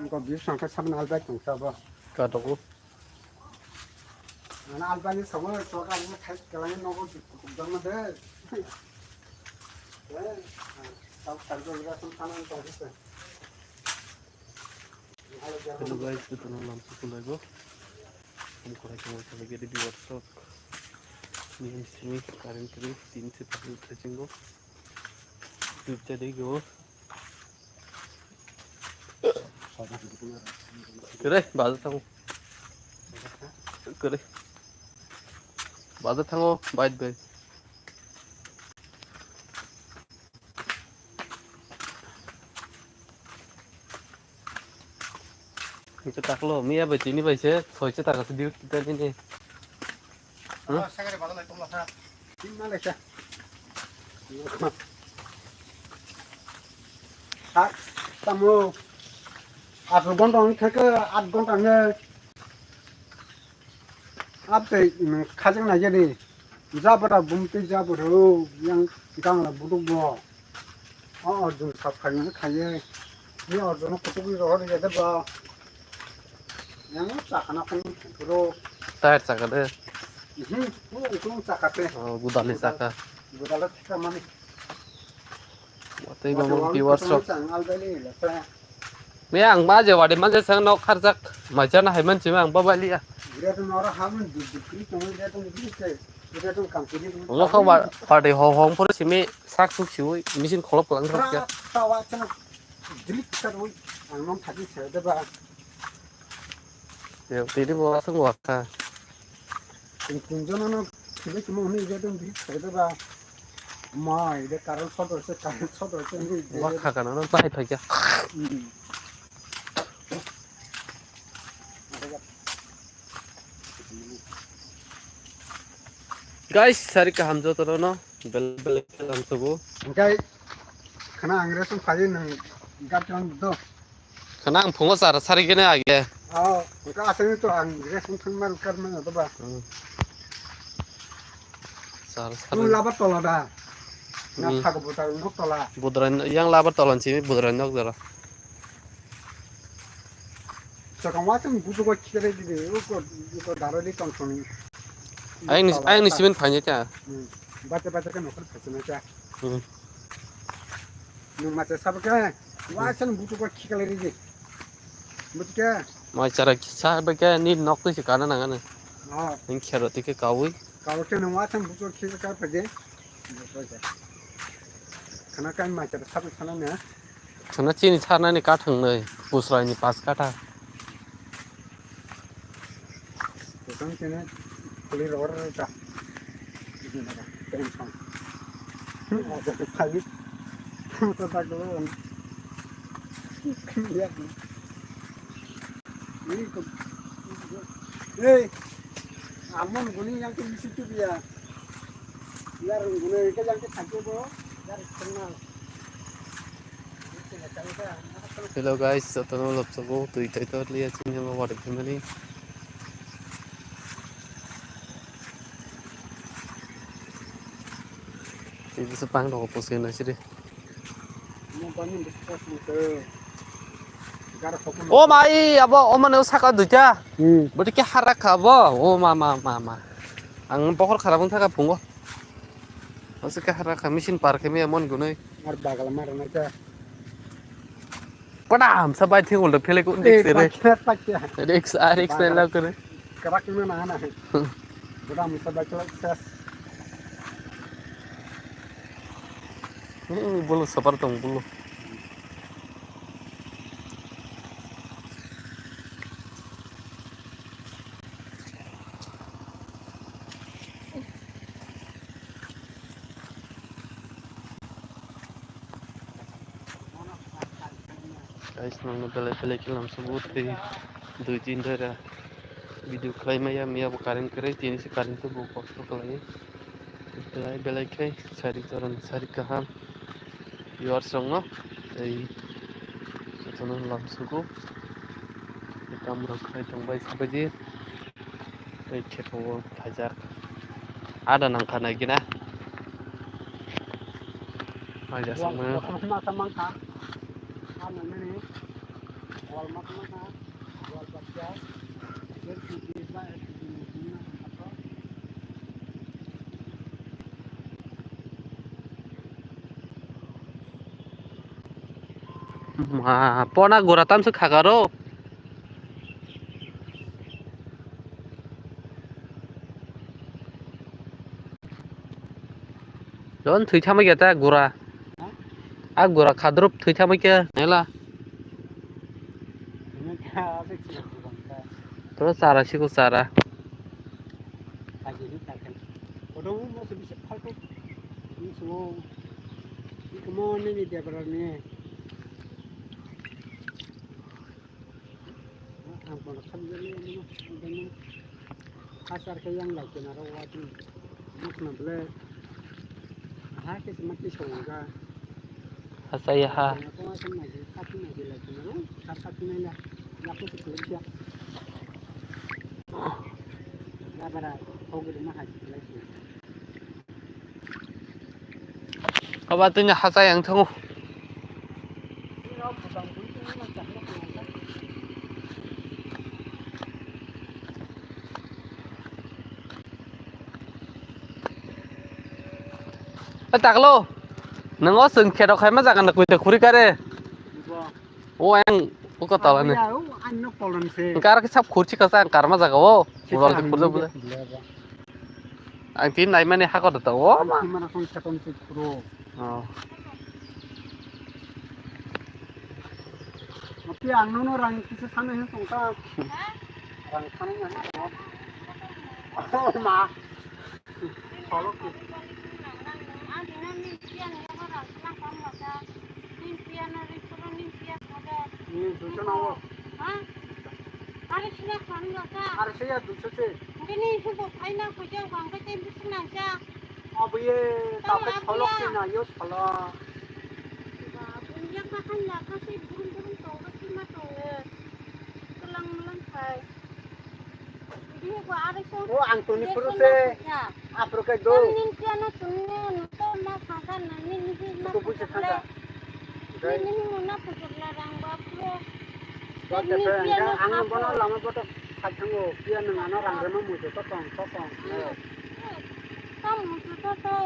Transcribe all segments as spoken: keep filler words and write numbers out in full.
Ko biu sangka sabun albai tong sabo. Ka togo. Ana albai ni sabo to ka ni khai kala ni nogo dama de. Eh, sab sab ko ga sum sana to se. Hello guys, ito na lang sa kulay ko. Ang kulay ko sa lagi di workshop. Ni sini current ko tin se pahin tracing ko. Tip tadi ko. Kere, bazar thango. Kere. Bazar thango, bait bai. Hingke taklo, miya bai tini bai se, soise taka se diu kita nini. Hmm? Sak tamo aat ghonta wng thake, aat ghonta wng. Aat tei, mm, khajak nai jadi. Jabra bumtwi jabra o, yang gangla buduk bo. O Arjun sap khaina khaiye. Ni Arjun kutuk ri rohor ya de ba. Yang chakana khon ro. Tyre chaka de. Mhm. O, o chaka te. O, gudali chaka. Gudala thika mani. Watwi babo viewers rok. Me ang ma je wadi ma je sang nok kharjak. Mai chana hai man chima ang baba liya. Omo kha wa-, wadi ho hong pura simi sak suk siwi machine kholop kalang thok ya. Tini bo aswk wakha. Tin, tin jono no khibui khibui hwnwi rijak tong bini thai da ba. Mai de current short rw se, current short rw se hwnwi rijak. Wakha kana no bahai phaikha. Hmm. Guys, sari kaham jotono no bel bel kalam tubu. Guys, khana ang resong phai nang gat lang do. Khana ang phungo chara sari kene age. Oh, ka asani to ang gas mung thang mar kar mang to ba. Hmm. Chara sari. Nung labar tola da. Na Hmm. Thago butar nok tola. Budran yang labar tolan simi budran nok dara. Chakang wa tang butu ko khire di de, ko, ko daro di tong tong. Ayang ni, ayang ni simen phanya cha. Hmm. Bata bata kan nokar phasana cha. Hmm. Nung macha sabo khe, wa san butu ko khikale ri di. Butu ke? Mai chara sabo khe ni nok twi se kana nang ani. Oh. Ning khero tike kawi. Kawi ke nung wa san butu khikale pa je. Khana kan mai chara sabo khana ne. Khana chini sarnani kathang nai, pusrai ni pas katha. Kusang sini kuli ror ta. Ini naga, tension. Ada kali. Kita tak dulu. Iya. Ini ke-, eh, amon guni yang ke misi tu dia. Yar guni ke yang ke sakit bo. Yar kenal. Hello guys, jotono lobsogo twi tei tor liya chini ma wari family. Tei bisa pang rok posi na siri. O mai, abo, o mane o saka duita. Hmm. Bodi ke harak kha bo. O ma, ma, ma, ma. Ang bokhor kharap wng thaka phungo. O se kahar kha machine par khe mia mon gunui. Ar bagla mar na cha. Pada hamsa bai thing ulta phele ko. Eh, risk re. Pakya, pakya. Risk, a risk bagla. Ela kore. Karak na na na. Pada hamsa bai kla ses. Hmm, bulu sapar tong bulu. Guys, nangno belai belai khe lamsogo tei dui din dara video khlai maya, miya bo current kwrwi, tini se current bo kosto khlai. Belai belai khe sari toron sari kaham. Viewers rokno tei jotono lamsogo. Tei tamrok khai tongbai sabaidi. Tei kheto o phaijak. Ada nangkha nai gina. Phaijak sama. Ma, pona gura tamswk khakaro. Jon thwi thamwi khe ta gura. Ha? A gura khadrup thwi thamwi khe nela. Toro chara siko chara. Kodong mo se bisa phalko. Ni sumo. Ni kamo ni ni debra ni. Ang bono khamjani ano, ang bono hachar khe yang lai kena ro wa tu. Mak na ble. Ha ke sima ke songa. Hachaya ha. Ko ma sima ke kati na ke lai kena ro. Kar kati na la. Ya ko se kya. Ya bara, ko ge ma ha ke lai kena. Aba tini hachai ang thango. Eh, taklo. Nang o chwng kheto khaima jaga na kuita khuri kare. O ang o kota lani. Ang nok tolon se. Kar ke sab khurchi kasa ang karma jaga o. Udal de khurja bule. Ang tin nai mani hakor da o ma. Ang tin mana kong chaton se khuro. Oh. Tapi ang nono rang kisa sana hin tong ta. Rang sana hin tong. Oh ma. Follow ki. Ni duiso nango. Ha? Are sila khan lo sa. Are se ya duiso se. Bini se bo phaina khujo bang ke tem bisi nang sa. Abuye, tamo ta ke abuya. Follow ki na yo follow. Ba, bunya ka khan la ka se burum burum tong ka ki ma tong e. Kelang melang khai. O ang tuni phuru se. Aphuru kai do. Ning piano tuni no to ma khangkha na ni ni ma. Kutu buji khangkha. Ni ni mo na putuk la rang ba pro. Ba te pe ang bono lama boto khathango piano ngano rang rema mujo to tong to tong. Tamo mujo to to.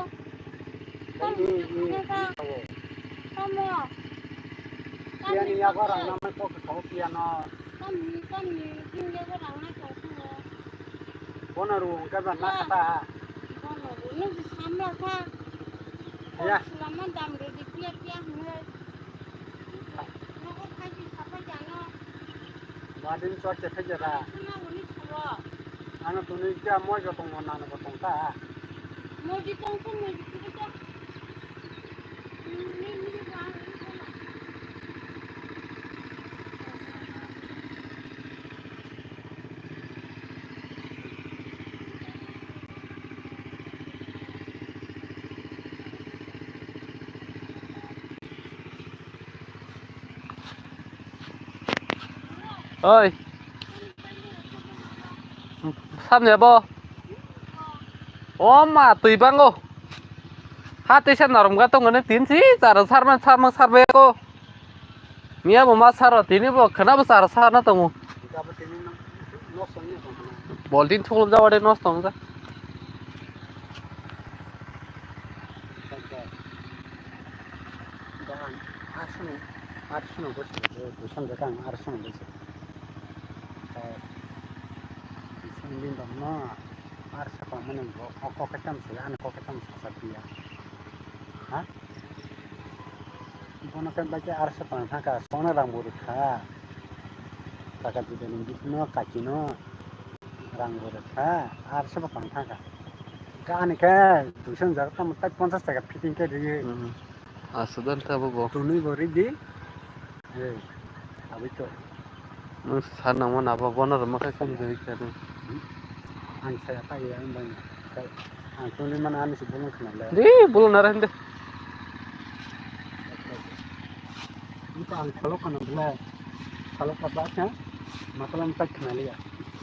Tamo mujo to to. Tamo. Piano yago rang nama to ko piano. Tamni, tamni, bini yago rang nai tong phano. Bono rw hwnkhe ba na kha ta. Bono rw, nwng se samla kha. Ya. Kok swlama dam rw di phiya phiya hwnwi. Nokol khai di sapai jano. Badin chwk se phai jera. Khna hwnwi suro. Ano tuni kya mojo tongo nano bo tong ta. Moji tong khe moji khe ta. Oi. Samne bo. O ma, twi bango. Ha teisa norom ga tongone tin si charo sarman sarman sarbayago. Miya bo ma saro tini bo khana bo charo sarna tongo. Bol tin thuklo jawa de nosto ongja. Dahan arsano, arsano bwswk, duisan bwkha ang arsano bwswk. Tei bising bini rokno arsa tongmani bo o kok khe tamo se, ani kok khe tamo sacha piya. Ha? Bono khe bai khe arsa tong thangkha, songno rang bo rwkha. Kaka jidani bisingno kakino. Rang bo rwkha, arsa bo tong thangkha. Ani khe duisan jaga tamo tai ponchas taka fitting khe rwi. Hmm. Aswk dan ta bo bo. Tunui bo ridi. Eh, abui to. Nwng sa nangma nabo bono rwma khe kum jai khe. Ang saya ta ya ang bang. Ang tunui man ani se bulung khna le. Di bulung nara hinde. Ang salok khna bla. Salok ka ba kha. Matalam ta khna le ya.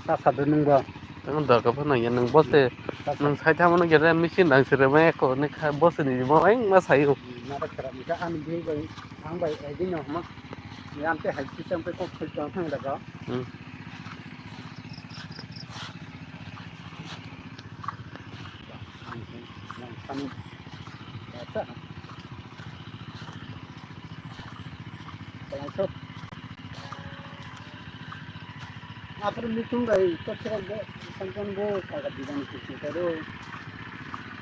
Ta sa de nwng ba. Nwng dorkar phano ya, nwng bose, nwng sai tamo nwng gere machine dang sere ma eko ni kha bose ni mo eng ma sayo. Nara khara mi kha ani bini bai, ang bai, eh, bini no ma. Yang te hai kisam pe kok khoi tong thang daga. Hmm. Acha. Acha. Apor mitung bai to thok bo, sangkan bo, kaga diban kuching karo.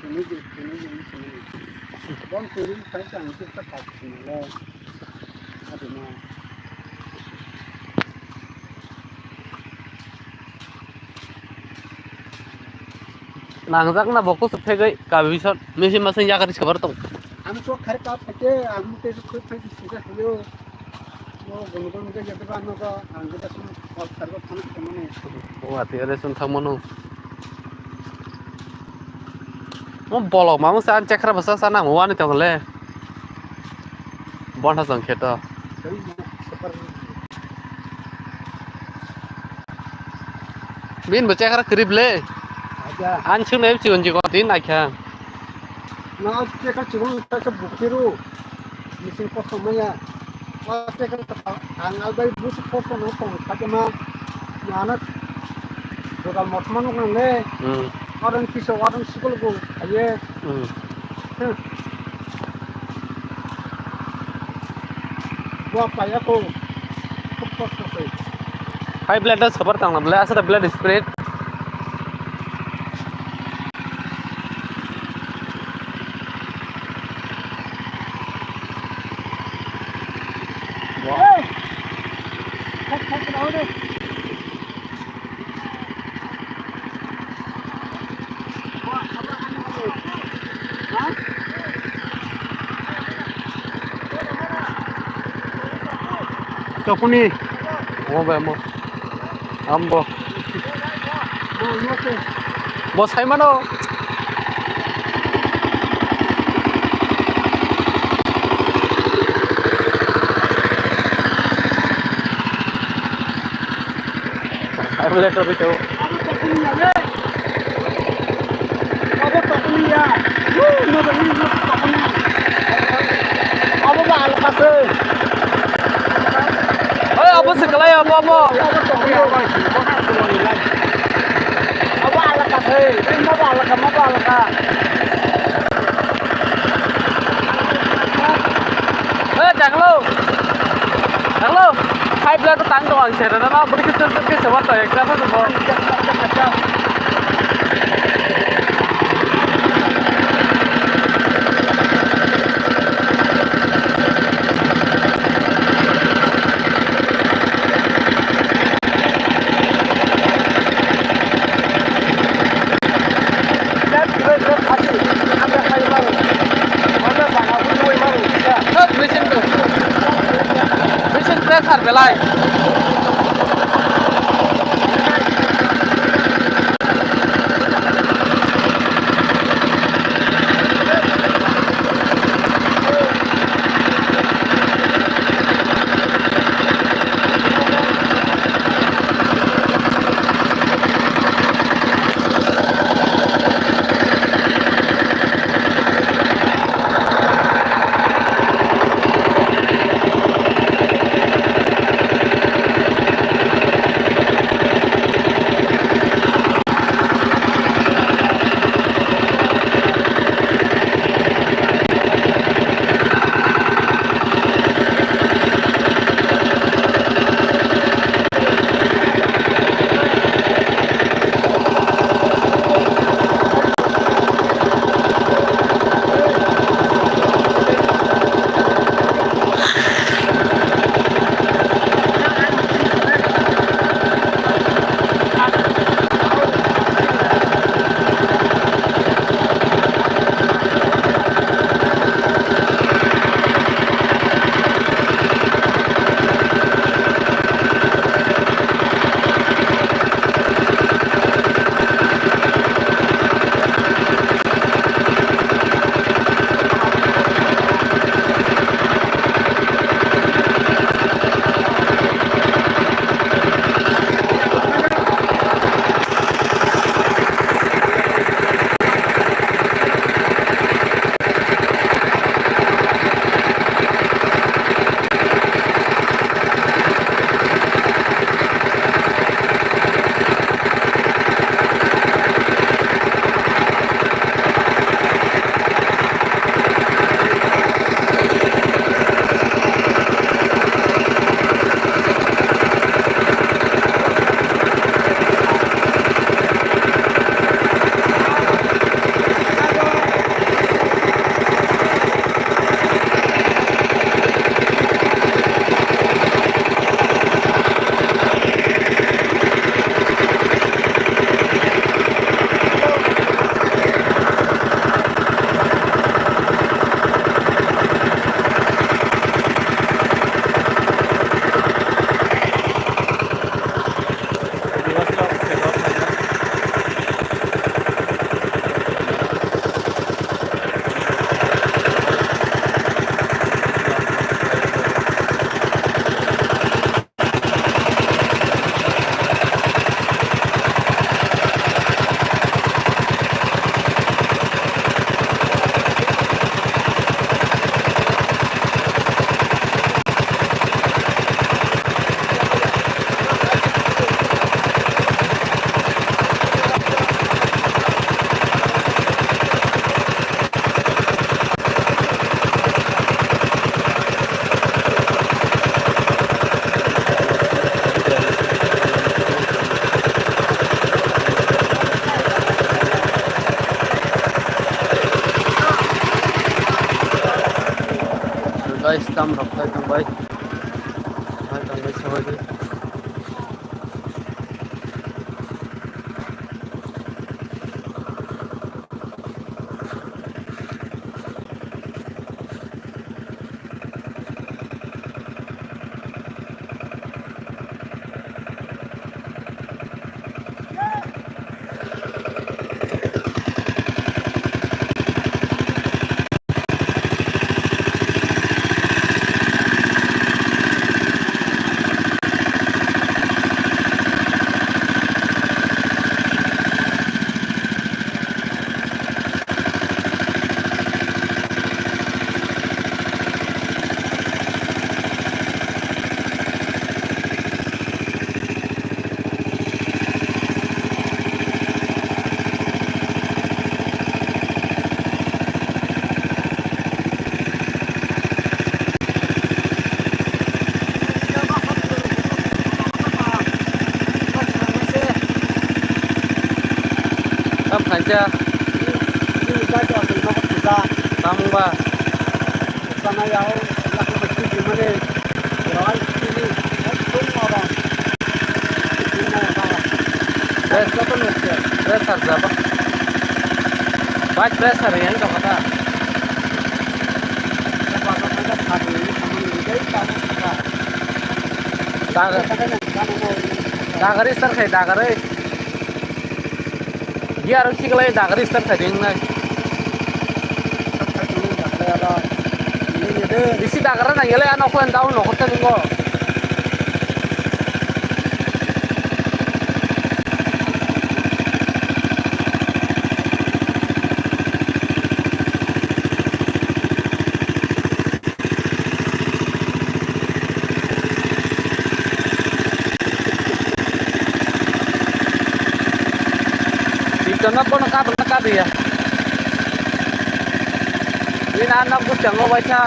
Tini di, tini di, tini di. Bom turi sai sang tu ta kak sini le. Adi ma. Nangjak na bo kusuk thegwi kabi son misi masing yakari sabar tong. Ang sok khari kap thake, ang mute sok khari thake sida hayo. Mo gun gun ke jate ba no ko, ang ke sun kap khari ko thang thang mane. Wa ti are sun thang mano. Mo bolok ma mo san chekra basa sana mo wani tong le. Bonha jong kheto. Bin bo chekra krip le. Acha. An sung nai chigon chigon din akha. Na chekra chigon ta sa bukhiru. Misin kosto maya. Wa chekra ta ang albai bus kosto no tong khatma. Mana boda motma no nang le. Hmm. Orang kiso orang sikul go aye. Hmm. Bo paya ko. Kok kok kok. Hai blade da sabar tang ble asa da blade spirit. Wow. Kok kok kok. Tokuni. Omo bai omo. Ambo. Bo sai mano. Ai, boleh, tapi tahu. Abo tokoni ya. Abo ba alka se. Oi, abo se kalai, abo, abo. Abo tokoni ya. Abo alka se. Abo alka, abo alka. Eh, Daglo. Daglo. Five lakh tang dong ang sera na, beri kecil kecil ke sewa to, extra apa tuh? Thok, machine to. Machine pressure belai. Guys, tam rok khai tong bai. Khai tong bai sabai di. Tam khaisa. Tamungba. Pressure jaba. Bike pressure yang to kata. Dagari sar khai dagari. Gear o khiklai dagari start khai di wngnai. Bisi dagra nang yale ano kho down no khorsa ningo. Tito no bono kabel no kabiya. Ni na nok bwskango waisa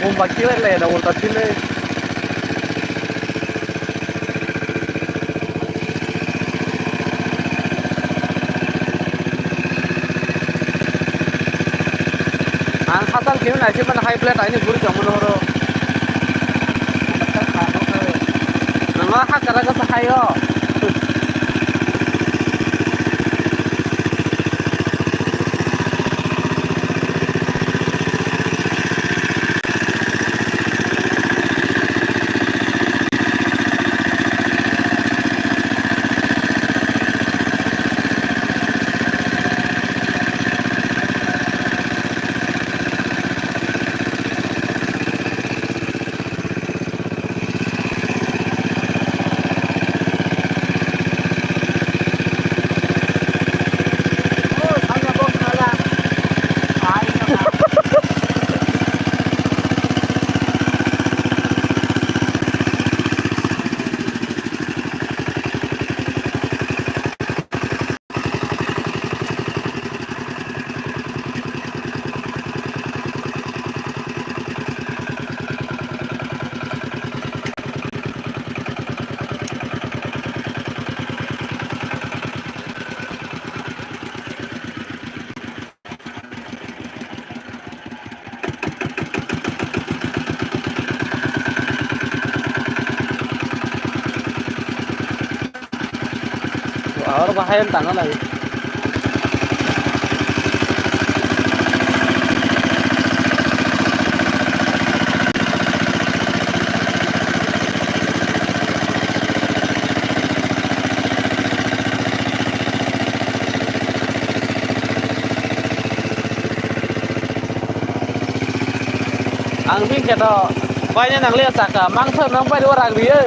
bomba kile le da ulta kile. Ang hasal khe naising mano high plate aini guri tongmo no horo. Nangma hakara kasa hayo. Aro bahai ang tanga lai. Ang bini khe to baina nang liya saka, mangsa nang bai rw rang riyo.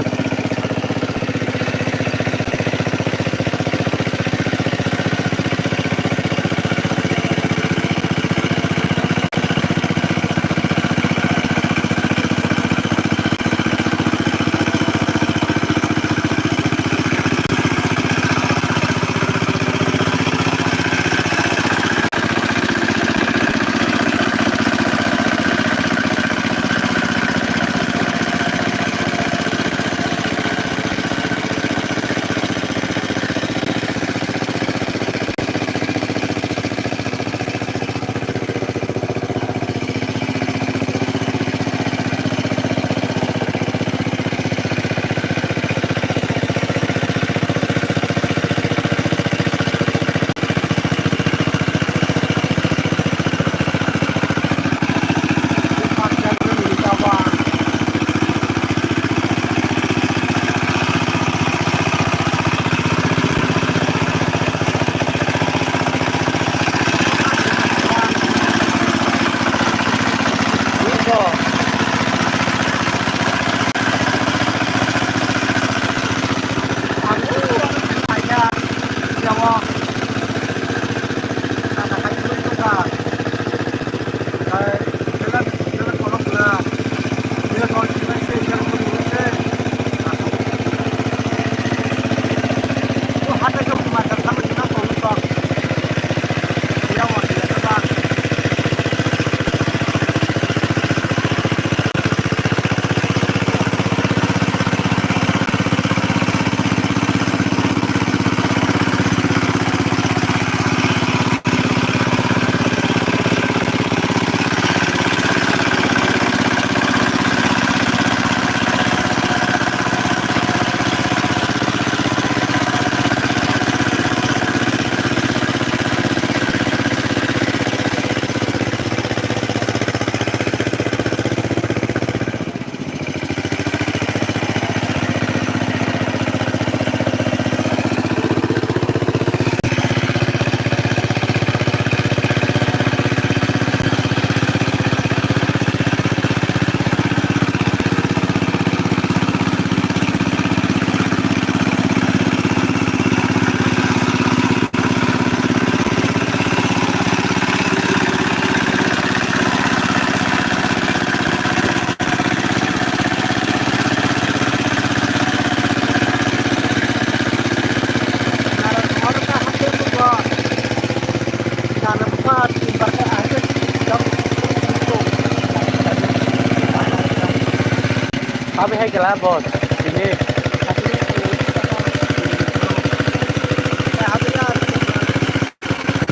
Kela bot. Ini.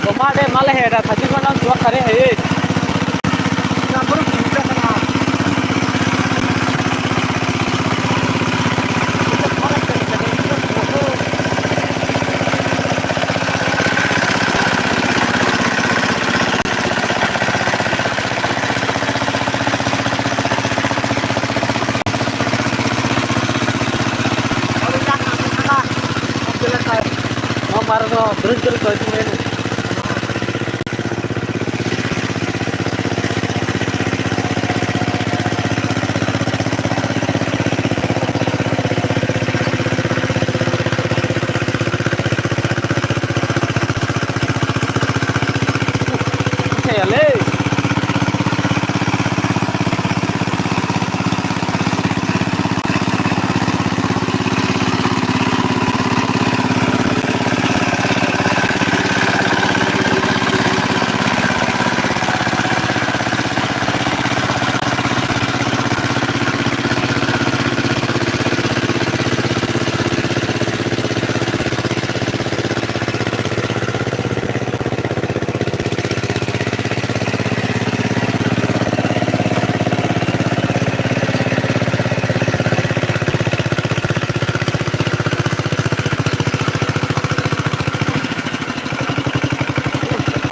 Toma de male he da thati kono suak kare he.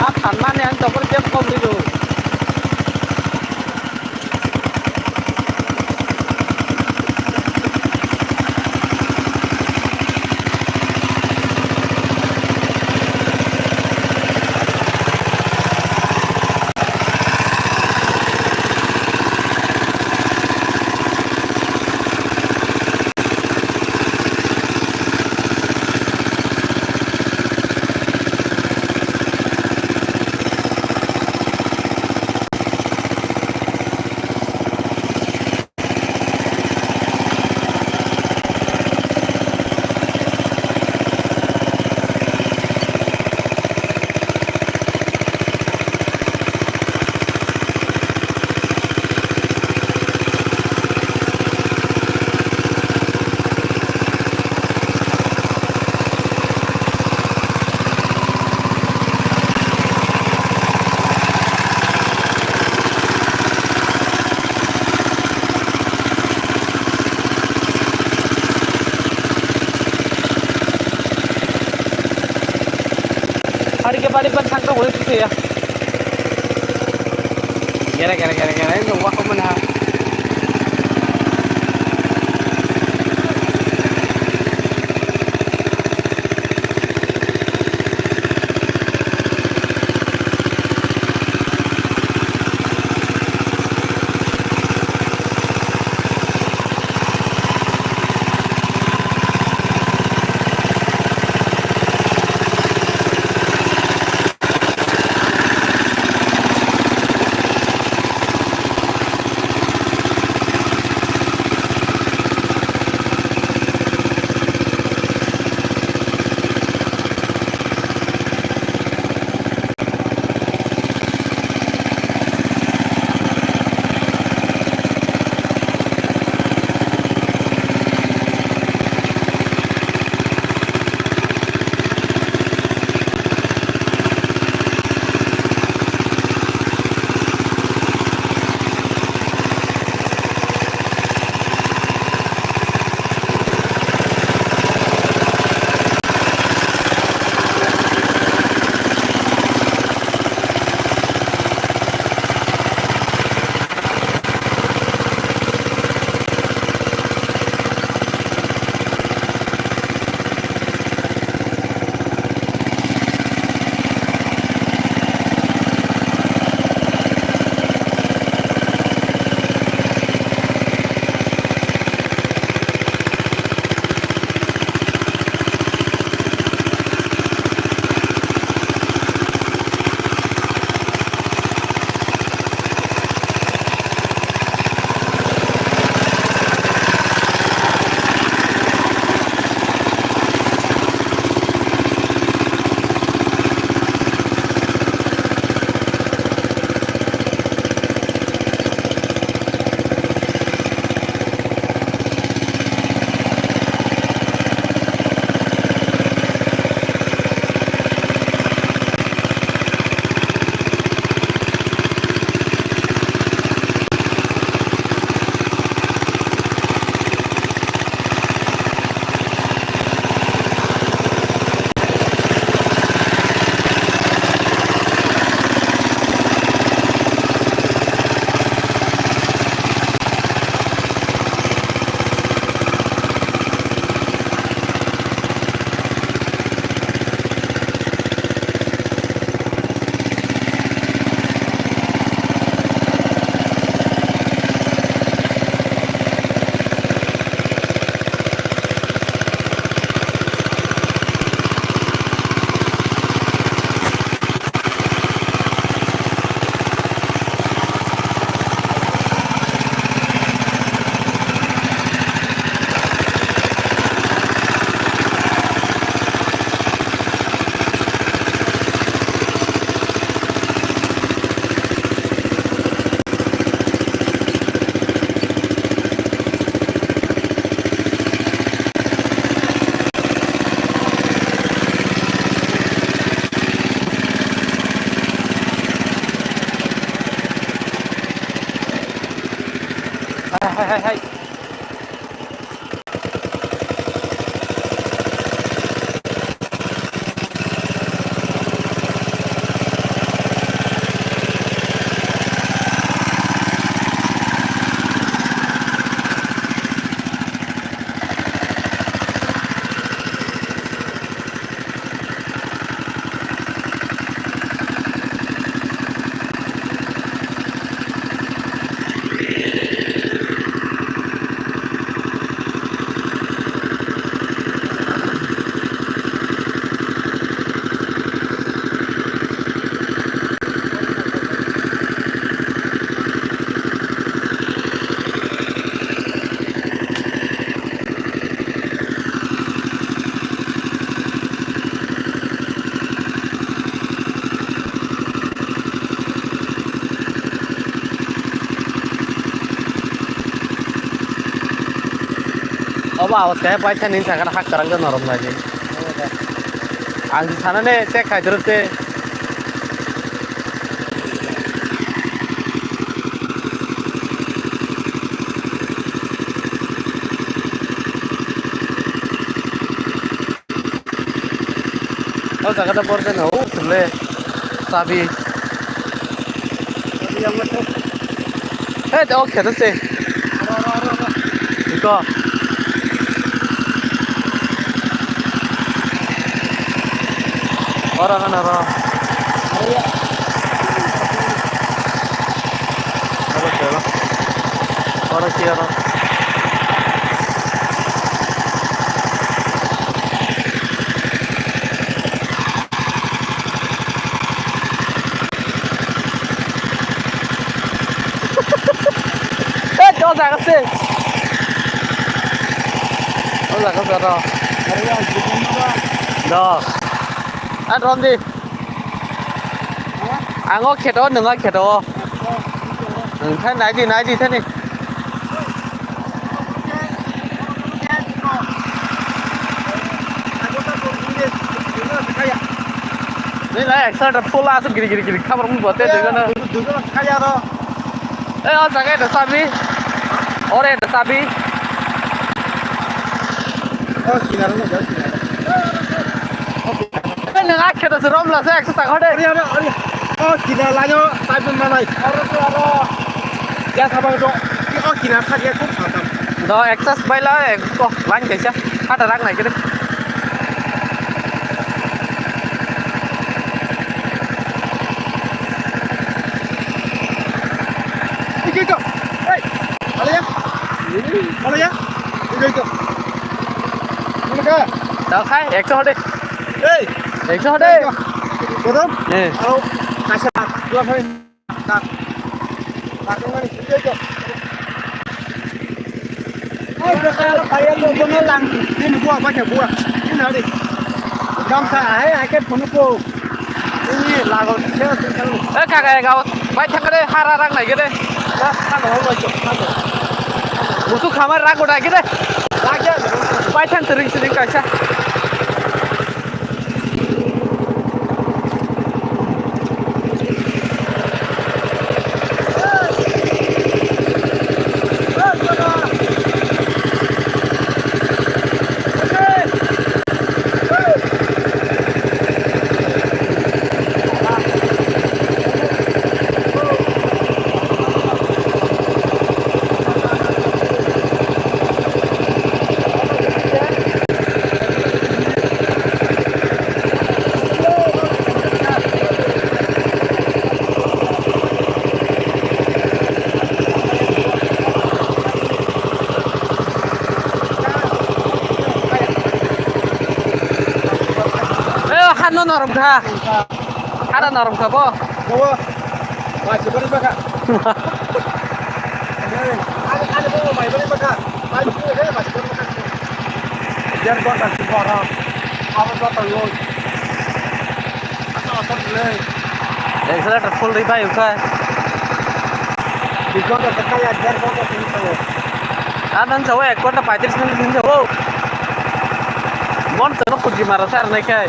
Ah, thanmani ang tokol tep kom rido. Hari ke bari ban thangka boleh sih ya. Gere gere gere gere, ini wah mana? Hai, hai. Obo awas kaya paisa ni sakha hak karang norom nai. Ang sana ne tek khai dro te. O jaga da borjak na o thwle chabi. Hey, o khe se. Iko. Oro hana ro. Oro khe oro. Oro khe oro. Hey, o jaga se. O jaga se oro. Do. A Rondi. Ang o kheto, nwng o kheto. Nwng thani naidi, naidi thani. Nini na extra da full asuk giri giri giri khabar mun bote dugana. Dugana kaya ro. Eh, o jaga da sabi. Ore da sabi. O kinaro no, kinaro. Nwng a kheto se romla se ekso taka hode. Ari, ari, ari. O kina laino saibun manai. Aro se aro. Ya sabang do. O kina sa ya khub satam. Do excess baila ko line kaisa. Hata rak nai kede. Ito, ito. Hey. Alaya. Alaya. Ito, ito. Mana ka? Tao khai, ekso hode. Hey. Ekso hode. Korom? Eh. Aro kaisa dua khai. Tak. Tak mani ito, ito. Ai, bwkha aro kaya to bono lang. Din buwa ba khe buwa. Din hari. Gamsa hai hai ke phunu ko. Ini lago se se kalu. Eh, kaka, eh, gawat. Bai thangre, hara rang nai gede. Ba, hano, hano, hano. Musu khamar rang uda gede. Lagya. Bai thang tering sering kaisa. Eh, hano norom kha. Hano norom kha bo. Bo. Ba, chibari ba kha. Ani, ani bo, mai bari ba kha. Mai bari ba kha. Jar ba kha, si ba ra. Abo ba ta lo. Accelerator full ri bai ukhai. Dui ghonta ta kaya, der ghonta tini kaya. Ah, nang jawa ek ghonta paitris minute din jawa. Mon chano kuji mara sar nai khai.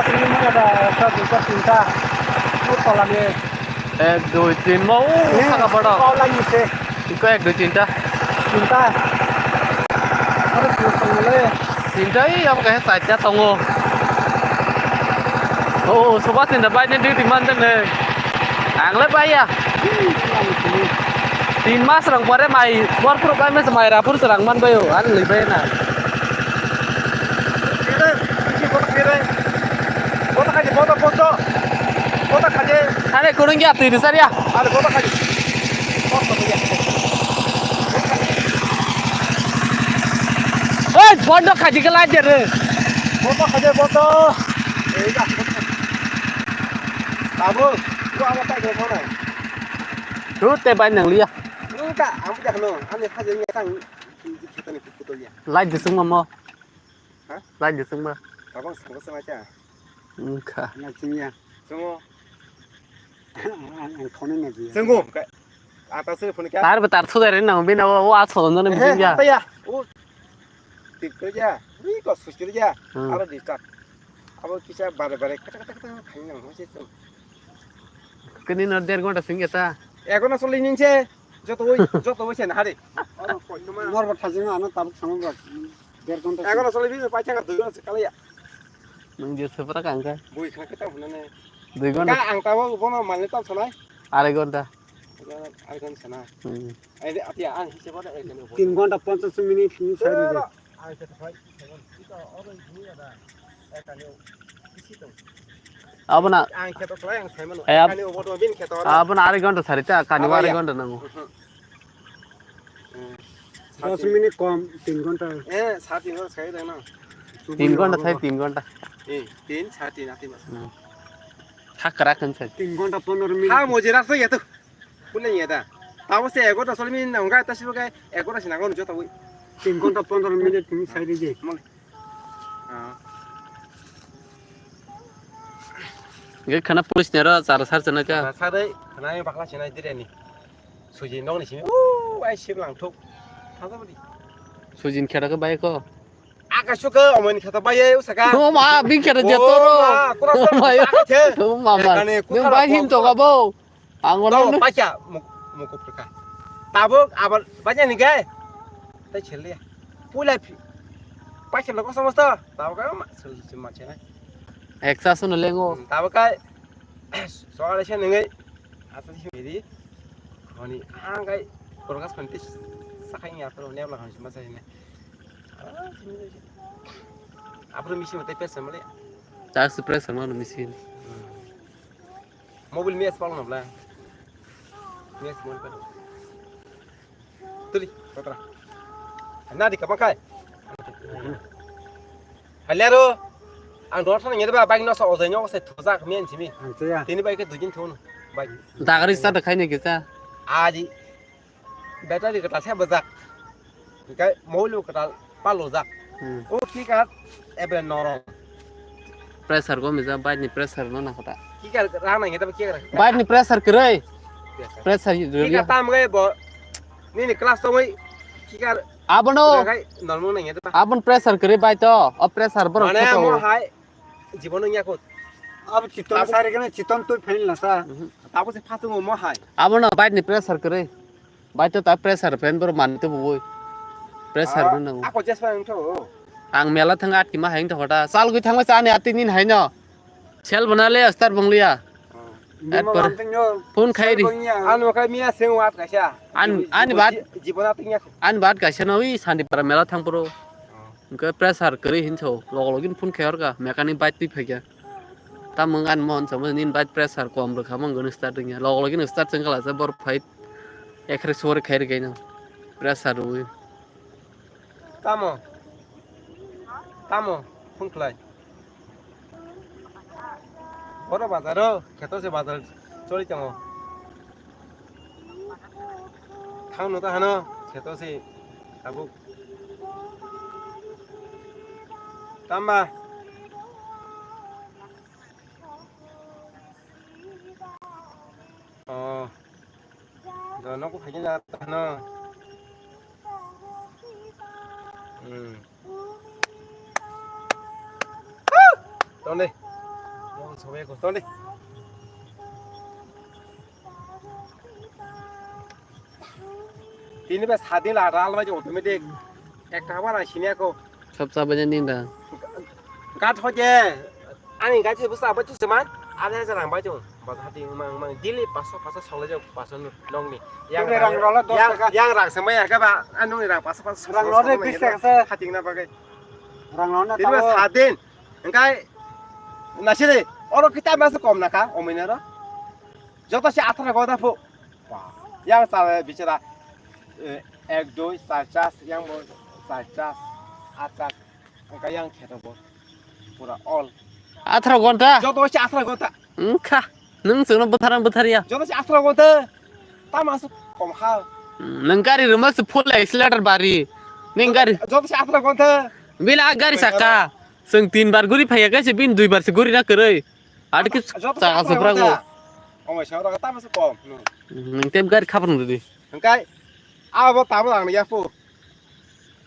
Ini mana ada satu, dua, tiga. Ini kolam ya. Ek, dui, tin, mau Ini saka pada. Kolam ni se. Iko ek, dui, tinta. Tinta. Ada satu tengah le. Tinta i, yang kayak saja tongo. Oh, sobat tinta banyak di, di mana nih? Ang le bayar. Tin mas rang pore mai, bor pur bai mes mai ra pur serang man bayo, an le bayar na. Bota kaji, bota, bota. Bota kaji. Are kurang ya, tiri sar ya. Are bota kaji. Oi, bondo kaji ke lajer. Bota kaji, bota. Ei, ya. Babu, gua apa tak gua mana? Rute bai nang liya. Lu tak, aku tak no. Ane kaji ni sang. Kita ni kita liya. Lai disung mamo. Ha? Lai disung ma. Abang sang sama aja. Wngkha. Nai chwngya. Chwngo. Ang, ang khonai nai biya. Chwngo. Ata swi phone kya? Tar ba tar sudai rin nang bini o, o asol no ni bijing ya. Taya. O. Tik kya. Ui ko susti ya. Hmm. Aro di tak. Abo kisa bare bare kata kata kata khaina nang se chwng. Kini no der gonta singya ta. Egono soli ninche. Joto oi, joto oi sen hari. Oro koinoma. Mor ba thajing ano tabuk sango ba. Der gonta. Egono soli bini paisa ka dui gonta se kalaya. Nung je sepra kangka. Bui kha khe ta hunane. Dui gonta. Ka ang tabo bono mane tam sanai. Arai gonta. Arai gonta sana. Hmm. Ai de atia ang hise bono ek gonta. Tin gonta ponchas minute ni sari de. Ang khe to phai. Ito oro bui ada. Ek ani isi to. Abona. Ang khe to khlai ang sai mano. Ek ani obo to bin khe to. Abona arai gonta sari ta kani arai gonta nango. Hmm. Dos minute kom, tin ghonta. Eh, sat tin ghonta sai dai na. Tin ghonta sai, tin ghonta. Eh, tin, sat tin, ati mas. Hmm. Thak kara kan sai. Tin ghonta pondro minute. Ha, moje rak sai ya to. Pule ya da. Tabo se egarota soli minute na, unga ta sibo kai egarota sina gon jota wi. Tin ghonta pondro minute ni sai di je. Mol. Ah. Ge khana police nero chara sar chana ka. Chara sar dai, khana bakla sinai dire ni. Suji nokni simi, "Ooh, ai sik lang thuk." Thaja bodi. Sujin khera khe bai ko. Aka suka omoni khata bai, usaka. O ma, bing khera je toro. O ma, kura sa ma, ya. Aka the. O ma, ma. Nung bai him to ka bo. Ang ora. Pacha, muk, muk phrika. Tabuk, abar, pacha ni gai. Tai chhele. Pulai phi. Pacha lo kosa mosta. Tabuk ka ma, suji ma chena. Eksa suno lengo. Tabuk kai. Soal se nengei. Asal si miri. Honi ang kai. Korkas konti. Sakai ya to ne la honi masa ini. Apro misi mate pesa male. Tak supres sama misi. Mobil mes pal nabla. Mes mon pal. Tuli, kotra. Na di kapakai. Halero. Ang dor thang yedba bike no sa ojai no sa thujak men simi. Ang saya. Tini bike dujin thun. Bike. Dagari sa da khaini kisa. Aji. Battery kwtal se bwjak. Hinkhe moilu kwtal palojak. Hmm. O kick out ebe norom. Pressure go mija bike ni pressure no nakha ta. Kick out rang nang eta kick out. Bike ni pressure kwrwi. Pressure. Pressure Kick out tam ge bo. Nini class tongwi kick out. Abono. Kai normal nang eta. Abon pressure kwrwi bike to. O pressure borok. Mane mo hai. Jibono nya kot. Abo chiton sari kana chiton twi fail na sa. Mhm. Tabo se phatung mo hai. Abono bike ni pressure kwrwi. Bike to ta pressure fan boro manwi tubui. Pressure no nango. Ako jes pa wngtho. Ang mela thang atki ma hai wngtho kota. Chalgwi thangma chani atini hai no. Sel bana le star bonglia. Phone khai ri. Ano khai miya seng wat kaisa. An, ani bat. Jibono atnya. Ani bat kaisa no wi Sandipara mela thang poro. Hwnkhe pressure kwrwi hinso, log login phone khai hor kha, mechanic bike twi phai kha. Tamung ani mohon samo nini bike pressure kom rwkha, mung gwnwi start wngya. Log login start chwng khala se bor phai, ekhre sori khai rwkhaino. Pressure rwwi. Tamo? Tamo? Phone khlai. Boro bazaro, kheto se bazar choli tongo. Thang no ta hano, kheto se tabuk. Tamba. Oh. Do nogo phaikhe na ta hano. Hmm. Tonde. Tini ba sadin la ral bai automatic. Ekta haba na sini ako. Sab sab aja ninda. Gat hoje. Ani gat se busa apa tu seman. Ada aja rang bai tu. Bas hati mang mang dili paso paso sole jo paso nong ni. Yang rang rola dos taka. Yang rang semai ya ba. Anu rang paso paso. Rang rola bis taka se. Hati na bagai. Rang rola. Tini ba sadin. Engkai nasiri. Oro kita masa kom naka ominero. Joto se athara goda phu. Yang sa bichara, eh, ek, dui, char, chas, yang bo char, chas, aat, chas. Engka yang kheto bo. Pura all. Atharo gonta? Joto se atharo gonta. Wngkha. Nwng chwngno bwtharna bwtharya. Joto se atharo gonta. Tama su kom ha. Nwng gari rwma se full accelerator bari. Nwng gari. Joto se atharo gonta. Bila gari saka. Chwng tin bar guri phaiya kaisa bin dui bar se guri na kwrwi. Adi khe chaka sopra go. Omo sa ro ta masa kom. Nwng tem gari khapang didi. Hingkai abo tamo ang ya po.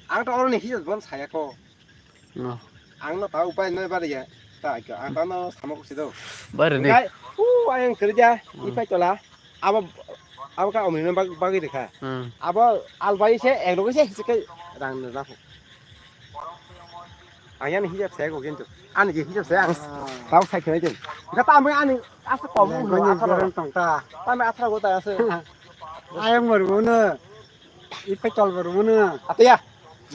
Ang to oroni hijab bon saya ko. No. Ang no ta upai no bari ya. Ta ang ta no samo ko sido. Bari ni. Hingkai u ayang kerja ipai tola. Abo, abo ka omni no bag-, bagwi rikha. Hmm. Abo albai se, ek loge se, se ke rang no na. Ang yani hijab se ko kintu. Ani je hijab se ang. Ah. Tau sai kene jin. Ga ta mai ani asa ko mu no asa ko. Tong ta. Ta mai asa ko ta asa. Ayang mor mu no. Ipai tol bor mu no. Atiya.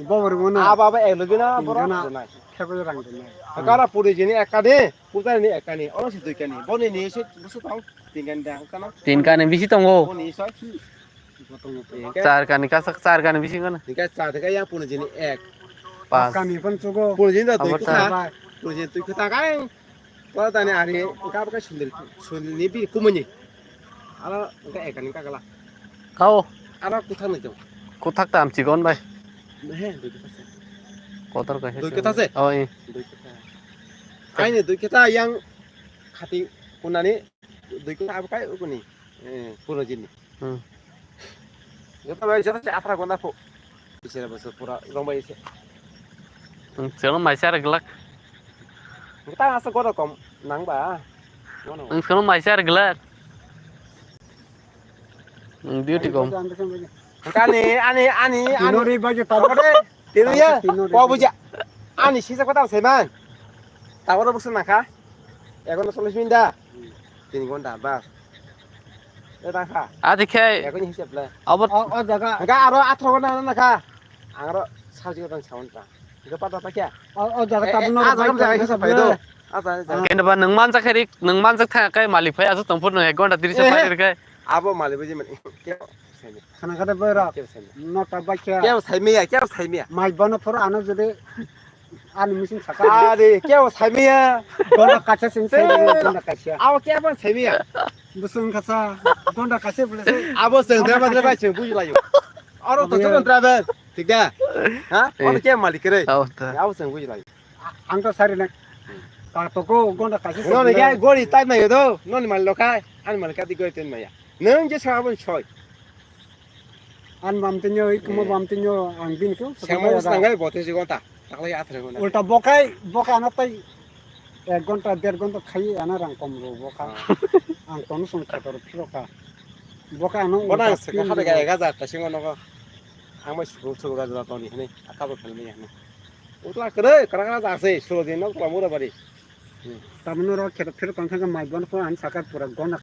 Bo bor mu no. Aba ba ek loge na boro. Khebo rang de na. Kara puri jini ekani. Puta ni ekani, oro si dui kani. Boni ni si busu tong, tin kani da, kana? Tin kani bisi tongo. Boni soi. Char kani kasak, char kani bisi kana? Tingka char, tingka yang puni jini ek. Pas. Kani pun chugo. Puni jini da dui kuta. Puni jini dui kuta kai. Kau tani ari, kau pakai sundel, sundel ni bi kumuni. Ala, engka ekani kakala. Kau. Ala kuthak ni jong. Kuthak tam chigon bai. He, dui kuthak se. Kotor kaisa. Dui kuthak se? Oh, eh. Dui kuthak. Aini dui kuthak yang khati kunani dui kuthak abu kai ukuni. Eh, puno jini. Hmm. Joto bai joto se aphra gona phu. Bisera bosor pura rong bai se. Hmm, selo maisa ar glak. Kita asa godo kom nang ba. Gono. Hmm, selo maisa ar glak. Hmm, duty kom. Kani, ani, ani, ani. Tinori baje tabok de. Tinu ya. Tinori. Ko buja. Ani sisa kota se man. Tabok de busu nakha. Egono solis minda. Tin gonta bas. E ta kha. Adi khe. Egono hisab le. Abo. O, o jaga. Ga aro athro gonta na kha. Angro sarji gonta saunta. Ga pata ta kya? O, o jaga tabno. A jaga jaga hisab pai do. Kendo ba nwng manjak khe rik, nwng manjak thang khe malik phai aswk tong phuru nwng ek ghonta tris phai rik khe. Abo malik buji mani. Khana khade bera. Nota bakya. Kya sai miya, kya sai miya. Mai bono phuru ano jodi ani missing saka. Are, kya sai miya. Ghonta kaisa sing sai, ghonta kaisa. Abo kya ban sai miya. Busung kasa, ghonta kaisa bole sai. Abo seng driver driver seng buji layo. Aro to driver. Thik da? Ha? Oro kya malik re? Abo seng buji layo. Ang to sari na. Ka to ko gonda kaisa. No ni gai gori tai mai do. No ni mal lokai. An mal ka di gori ten maya. Nang je sa bon soi. An bam tinyo, ik mo bam tinyo, ang bin ko. Sama us nang gai bote si gonta. Takla ya atre gonta. Ulta bokai, bokai ano tai ek gonta, der gonta khai ana rang kom ro boka. Ang to no song khator phiro ka. Boka ano bona ulta saka pin hade ga ro. Ek hajar ta singo no. Ang mai sugo sugo ga jora to ni hne. Akabo phel mai hne. Utla kwrwi, kwrak kwrak jak se, sulo din nok tla mura bari. Tamno ro kheto phir tong kha mai bon phone an saka pura gona